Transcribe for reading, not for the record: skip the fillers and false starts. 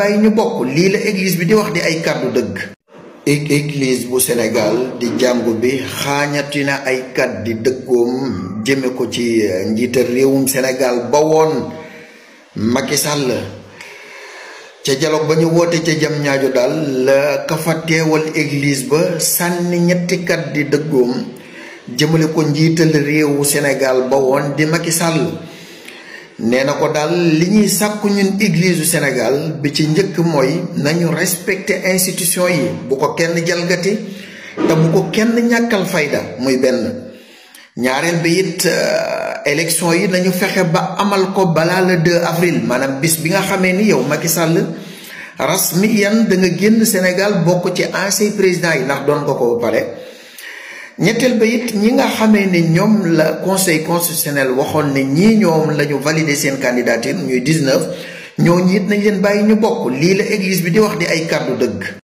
bàyyi ñu bokk lii la église bi di wax di ay kàddu dëgg. église bu Sénégal di jàngu bi xaañati na ay kàddu dëggoom jëme ko ci njiital réewum Sénégal ba woon Macky Sall ca dialogue ba ñu woote ca jam ñaajo daal la ka fa teewal église ba sànni ñetti kàddu dëggoom jëmale ko njiital réewu Sénégal ba woon di Macky Sall. nee na ko daal li ñuy sàkku ñun église du Sénégal bi ci njëkk mooy nañu respecter institution yi bu ko kenn jalgati te bu ko kenn ñàkkal fayda muy benn. ñaareel bi it élection yi nañu fexe ba amal ko balaa le 2 avril maanaam bis bi nga xamee ni yow Macky Sall rasmiyan da nga génn Sénégal bokk ci ancien président yi ndax doon ko ko ba pare. ñetteel ba it ñi nga xamee ne ñoom la conseil constitutionnel waxoon ne ñii ñoom la ñu valider seen candidature ñuy 19 ñooñu it nañ leen bàyyi ñu bokk lii la église bi di wax di ay kàddu dëgg.